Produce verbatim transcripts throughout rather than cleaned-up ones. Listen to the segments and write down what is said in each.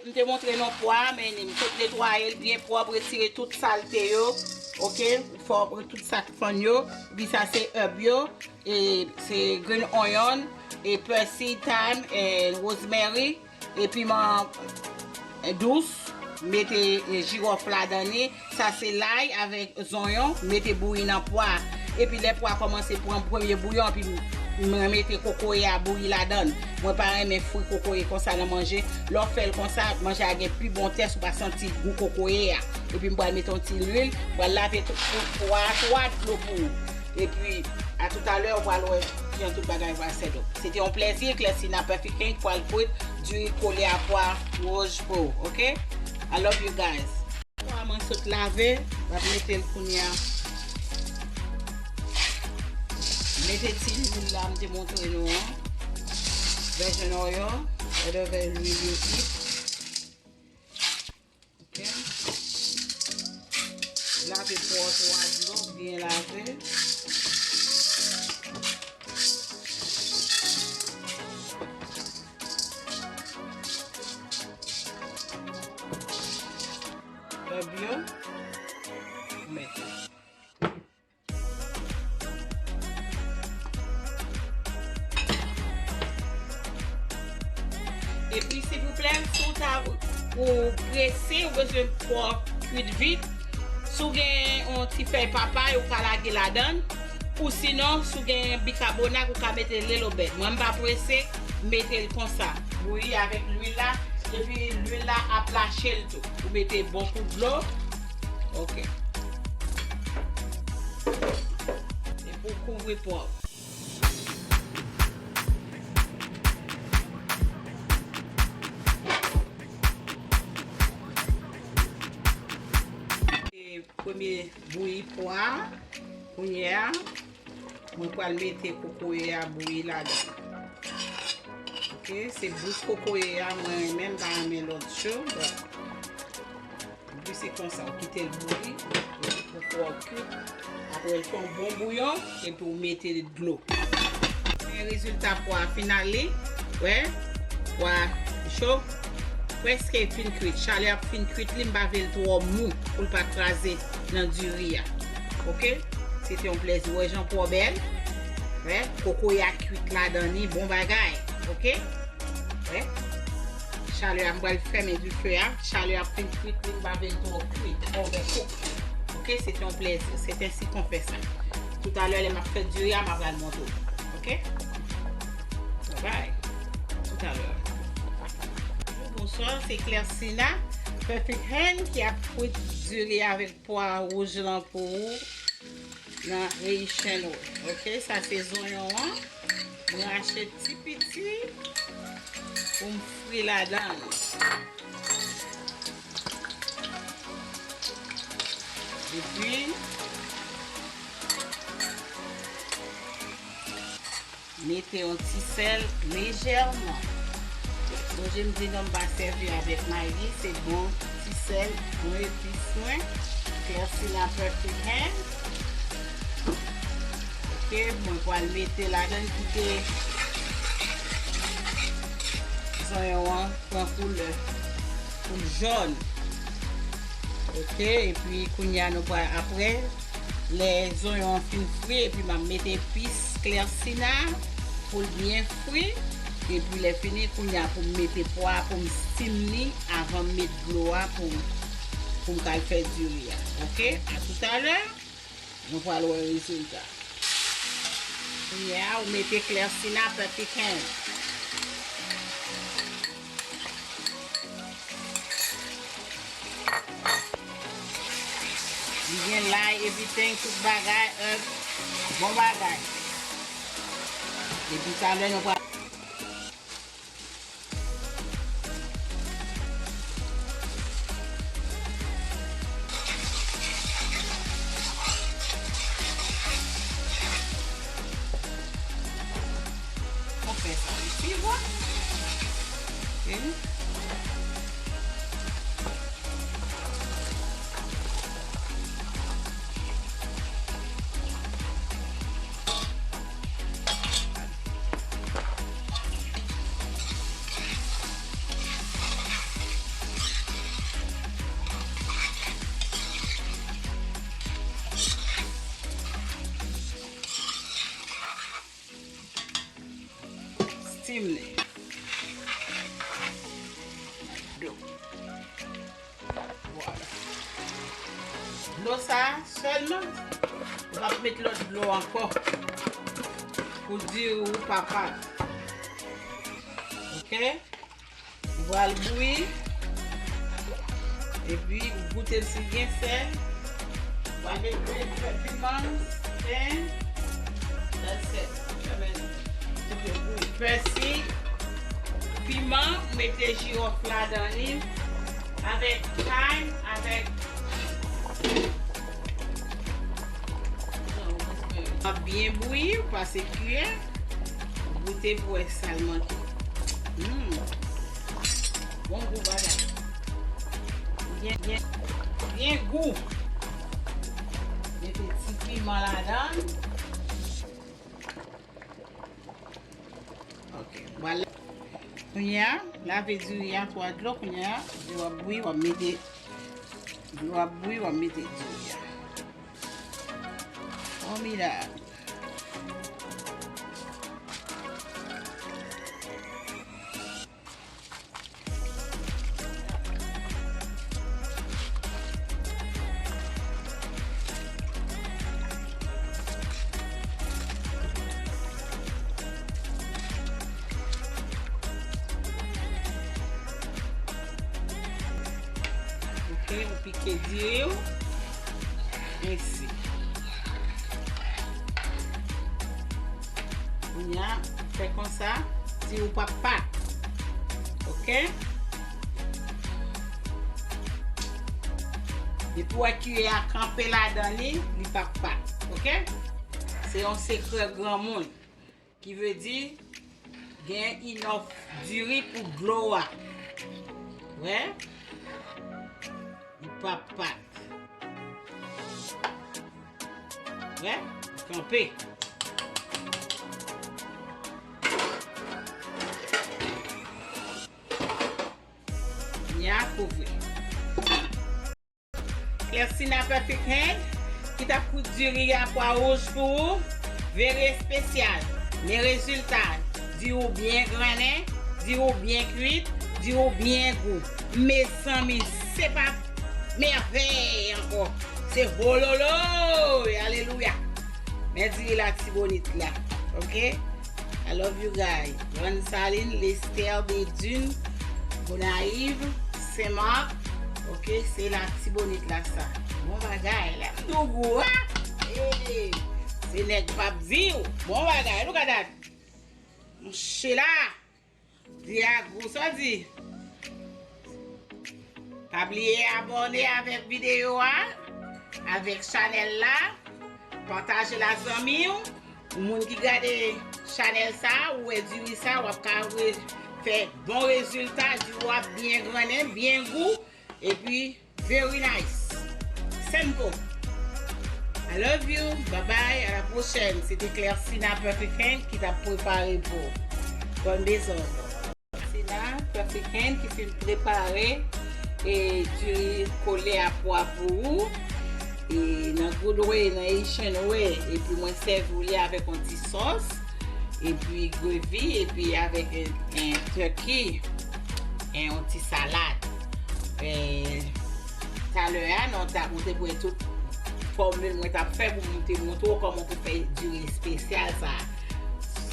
M te montre nou pwa a, men m sot netwaye l byen pwòp, retire tout salte yo. Oke, fò tout sa k fann yo. Epi sa se èb yo, e se green onion, e persil, thyme, e rosemary, e piman, e dous, mete, e jiròf ladan li. Sa se lay avèk zonyon, mete bouyi nan pwa. Epi lè pwa kòmanse pran premye bouyon, epi mwen mete kokoye a bouyi ladan. Mwen pa renmen fri kokoye konsa nan manje. Lè w fè l konsa, manje a gen pi bon tès, ou pa santi gou kokoye a. Epi m pral mete yon ti lwil, m pral lave tout, tout pwa a, twa dlo pou ou. Epi, atoutalè, ou pral wè jan tout bagay pral sèt up. Se te yon plèzi, Clestina Perfect Hand pral frit diri kole a pwa wouj pou ou, oke? I love you guys. Pwa mwen sot lave, m ap mete l kounye a. Mete ti lwil la m te montre nou an. Virgin oil, whatever lwil you eat. Oke. Lave pwa twa dlo, byen lave. Èb yo. Mete. Epi, silvouplè, si w ta, ou prese, ou bezwen pwa kwit vit, si w gen yon ti fèy papay, ou ka lage ladan l. Ou sinon, si w gen bikabonat, ou ka mete little bit. Mwen, m pa prese, m mete l konsa. Bouyi avèk lwil la, epi lwil la ap lache l tou. Ou mete bon kout dlo. Oke. Epi w kouvri pwa w. E premye bouyi pwa a, kounye a, mwen pral mete kokoye a bouyi ladan. Oke, se bous kokoye a mwen renmen, m pa renmen lòt cho. Bon. Epi se konsa, ou kite l bouyi, epi pou pwa w kwit. Apre l fè yon bon bouyon, epi ou mete dlo. Men rezilta pwa final li, wè, pwa cho, prèske fin kwit. Chalè ap fin kwit li, m pa vle l twò mou pou l pa kraze nan diri a. Oke? Se te yon plèzi. Wè jan pwa bèl. Wè, kokoye a kwit ladan li, bon bagay. Oke? Wè. Chalè a, m pral fèmen dife a. Chalè a fin kwit, li m pa vle l twò kwit, overcook. Oke, se te yon plèzi. Se te ensi kon fè sa. Toutalè, lè m ap fè diri a, m ap pral montre w. Oke? Bye bye. Toutalè. Bonswa, se Clersina Perfect Hand ki ap frit diri avèk pwa wouj lan pou ou nan Haitian way. Oke, sa se zonyon an. Mwen rache ti piti pou m fri ladan l. Epi, mete yon ti sèl lejèman. Sonje m di nou m pa sèvi avèk Maggi, se bon ti sèl, bon epis mwen. Clersina Perfect Hand. Oke, mwen pral mete ladan l, kite zonyon an pran koulè pou l jòn. Oke, epi kounye a nou pral, apre lè zonyon an fin fri, epi m ap mete epis Clersina pou l byen fri. Epi lè fini, kounye a pou m mete pwa a, pou m steam li avan m met dlo a pou, pou m kal fè diri a. Oke, a toutalè. Nou pral wè rezilta. Kounye a, ou mete Clercina Perfect Hand. Li gen lay, everything, tout bagay, herb, bon bagay. Epi talè nou pral Ou fè sa isi, vwa. Ok. Steam li. Dlo. Vwala. Dlo sa a sèlman. Ou p ap met lòt dlo ankò. Pou diri ou pa pat. Ok? Ou pral bouyi. Epi, ou goute l si gen sèl. Ou pral met grenn piman, pen, sèl, sèl. Pèsi, piman, ou mete jiwòf ladan li. Avèk thyme, avèk Ap byen bouyi, ou pase kiyè. Goute pou wè sa l manke. Hmm. Bon gou bagay. Byen, byen, byen gou. Mete ti piman ladan l. Ok. Vwala. Kounye a, lave diri a twa dlo. Kounye a, dlo ap bouyi, w ap mete, dlo ap bouyi, w ap mete diri a. Fòmidab. Ok, ou pike diri w. Ensi. Kounye a, fè konsa, diri w p ap pat. Ok? Depi w wè kiyè a kanpe ladan li, li p ap pat. Ok? Se yon sekrè granmoun. Ki vle di, gen enough diri pou dlo a. Wè? Li p ap pat. Wè? Kanpe. Nya kouvri. Clercina Perfect Hand, ki t ap koud diri a pwa wouj pou ou. Very espesyal. Men rezilta, diri w byen grennen, diri w byen kwit, diri w byen gou. Mezanmi, se pa mèvèy ankò. Se hololo! Alelouya! Men diri Latibonit la. Ok? I love you guys. Ransalin, Lestèl, Bedune, Gonayiv, Senmak. Ok, se Latibonit la sa. Bon bagay, la m tou gou a. Hey, se nèg p ap di w. Bon bagay, look at that. Monchè la. Di a gou sa di. Pa bliye abòne avèk videyo a, avèk chanèl la, pataje l a zanmi w. Pou moun ki gade chanèl sa, ou wè diri sa, w ap ka re-, fè bon rezilta, diri w ap byen grennen, byen gou, epi very nice. Simple. I love you. Bye bye. À la prochaine. Se te Clercina Perfect Hand ki t ap prepare pou ou. Bòn bezwen. Clercina Perfect Hand ki fin prepare e diri kole a pwa pou ou. E nan good way, nan Haitian way. Epi mwen sèvi w li avèk yon ti sòs. Epi gravy, epi avèk en, en turkey, en yon ti salad. E, talè a, nan ta, ou te pran tout fòmil mwen t ap fè pou mwen te montre w kòman pou fè diri espesyal sa.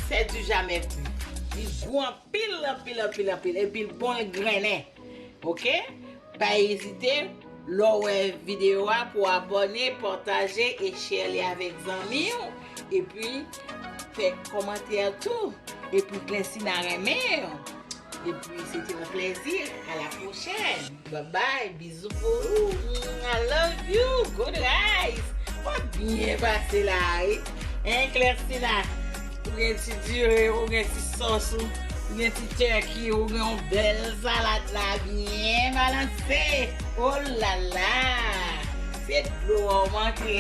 C'est du jamais vu. Li gou anpil, anpil, anpil, anpil. Epi l bon, l grennen. Oke? Pa ezite, lè w wè videyo a, pou w abòne, pataje e share li avèk zanmi w. Epi, fè kòmantè tou. Epi, Clestina renmen w. Epi, se te yon plezi. A la pwochèn. Bye bye. Bizou pou ou. I love you. Good eyes. W ap byen pase la, wi. Hein, Clestina? Ou gen ti diri, ou gen ti sòs ou, ou gen ti turkey, ou gen yon bèl salad la byen balanse. Oh la la! Se dlo a w manke.